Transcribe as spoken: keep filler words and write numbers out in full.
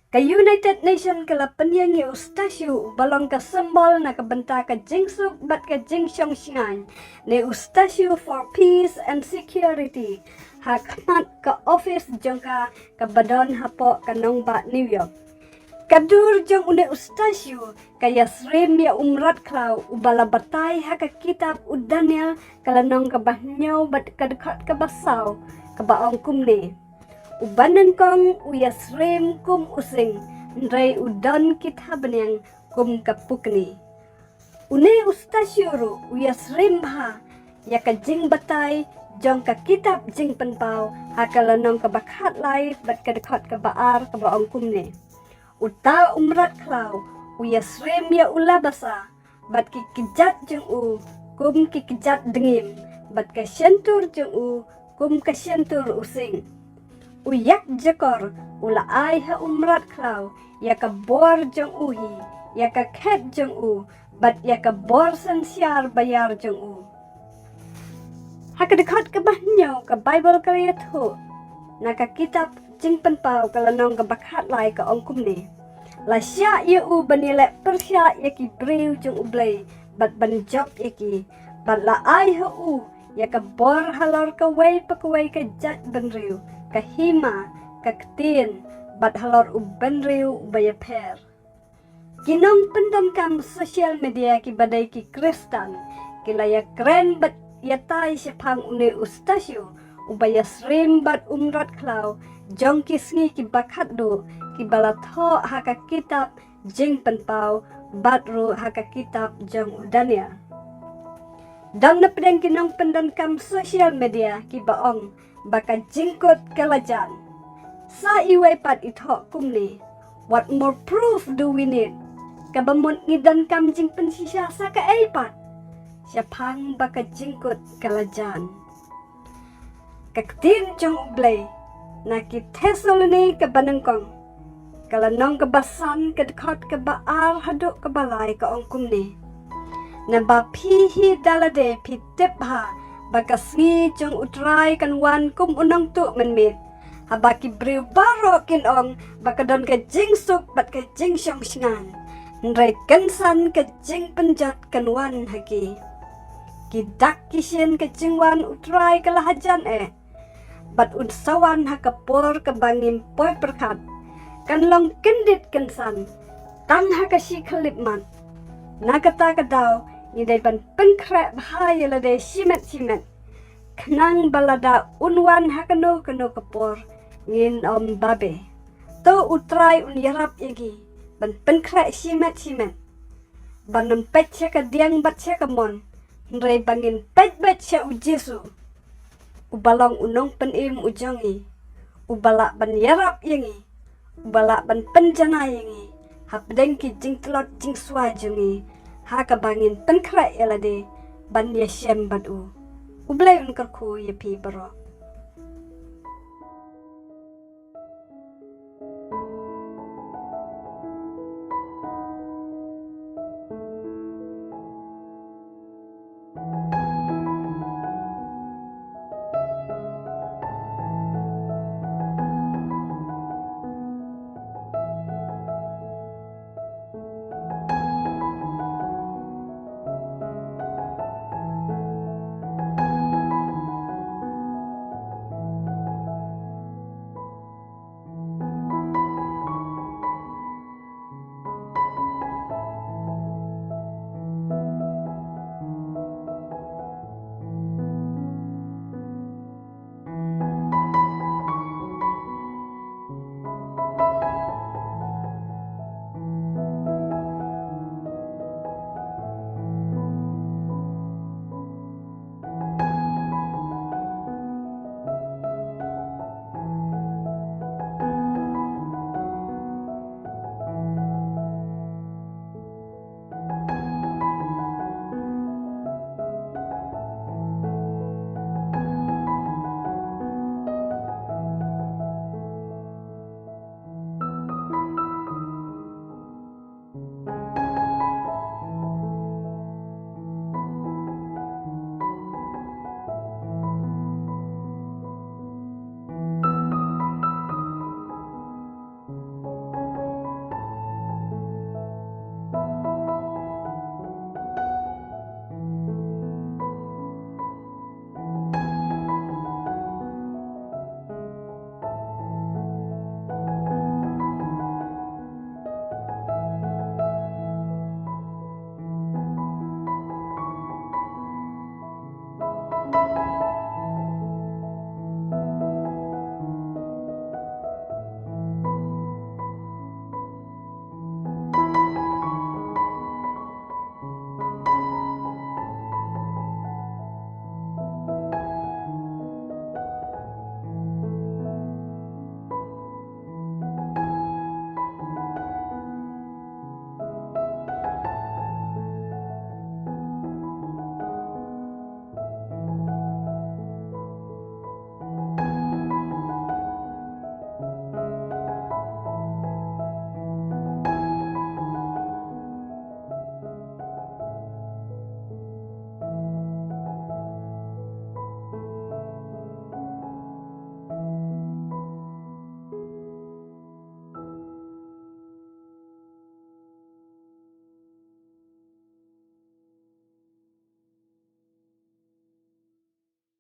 Ka United Nation ka la pynïeng ïa u statue uba long ka symbol na ka bynta ka jingsuk bad ka jingshong shngaiñ, ne u Statue for Peace and Security, ha khmat ka office jong ka kaba don hapoh ka nongbah New York. Ka dur jong une u statue ka ïasyriem ïa u mrad khlaw uba la batai ha ka kitab u Daniel, ka lynnong kaba hynñiew bad ka dkhot kaba saw, kaba ong kumne: Uba nyngkong u ïasyriem kum u sing, hynrei u don ki thabñiang kum ka pukni. Une u statue ruh u ïasyriem bha ïa ka jingbatai jong ka kitab Jingpynpaw, ha ka lynnong kaba khatlai bad ka dkhot kaba ar, kaba ong kumne: Uta u mrad khlaw u ïasyriem ïa u labasa bad ki kjat jong u kum ki kjat dngiem, bad ka shyntur jong u kum ka shyntur u sing. U ïakjakor u la ai ha u mrad khlaw ïa ka bor jong u hi, ïa ka khet jong u, bad ïa ka bor synshar baïar jong u. Ha ka dkhot kaba hynñiew ka Baibl ka la ïathuh na ka kitab Jingpynpaw, ka lynnong kaba khatlai, ka ong kumne: La shah ïa u ban ïaleh pyrshah ïa ki briew jong U Blei bad ban jop ïa ki, bad la ai ha u ïa ka bor halor kawei pa kawei ka jaitbynriew, ka hima, ka ktien, bad halor u bynriew uba ïapher. Ki nongpyndonkam social media kiba dei ki Khristan ki la ïakren bad ïatai shaphang une u statue uba ïasyriem bad u mrad khlaw jong ki sngi kiba khatduh, kiba la thoh ha ka kitab Jingpynpaw bad ruh ha ka kitab jong u Daniel. Don na pdeng ki nongpyndonkam social media kiba ong ba ka jingkut ka la jan. Sa iwei pat i thoh kumne: What more proof do we need? Kaba mut ngi donkam jingpynshisha sa kaei pat shaphang ba ka jingkut ka la jan? Ka ktien jong U Blei na ki Thessaloni kaba nyngkong, ka lynnong kaba san, ka dkhot kaba ar haduh kaba lai, ka ong kumne: Naba phi hi da lade phi tip bha ba ka sngi jong U Trai kan wan kum u nongtuh mynmiet, haba ki briew baroh kin ong ba ka don ka jingsuk bad ka jingshong shngaiñ, hynrei kynsan ka jingpynjot kan wan ha ki. Ki dak ki shin ka jingwan U Trai ka la hajan eh, bad un sa wan ha ka por kaba ngim poi pyrkhat. Kan long kyndit kynsan, tang ha ka shi khyllipmat. Na kata ka daw ngi dei ban pynkhreh bha ïa lade shimet shimet, khnang ba lada un wan ha kano kano ka por ngin ym babe. To U Trai un ïarap ïa ngi ban pynkhreh shimet shimet, ban ym peit sha ka diang bad sha ka mon, hynrei ba ngin peit beit sha U Jisu, uba long u nongpynim u jong ngi, uba lah ban ïarap ïa ngi, uba lah ban pynjanai ïa ngi hapdeng ki jingtlot jingswai jong ngi, ha kaba ngin pynkhreh ïa lade ban ïashem bad u. U Blei un kyrkhu ïa phi baroh.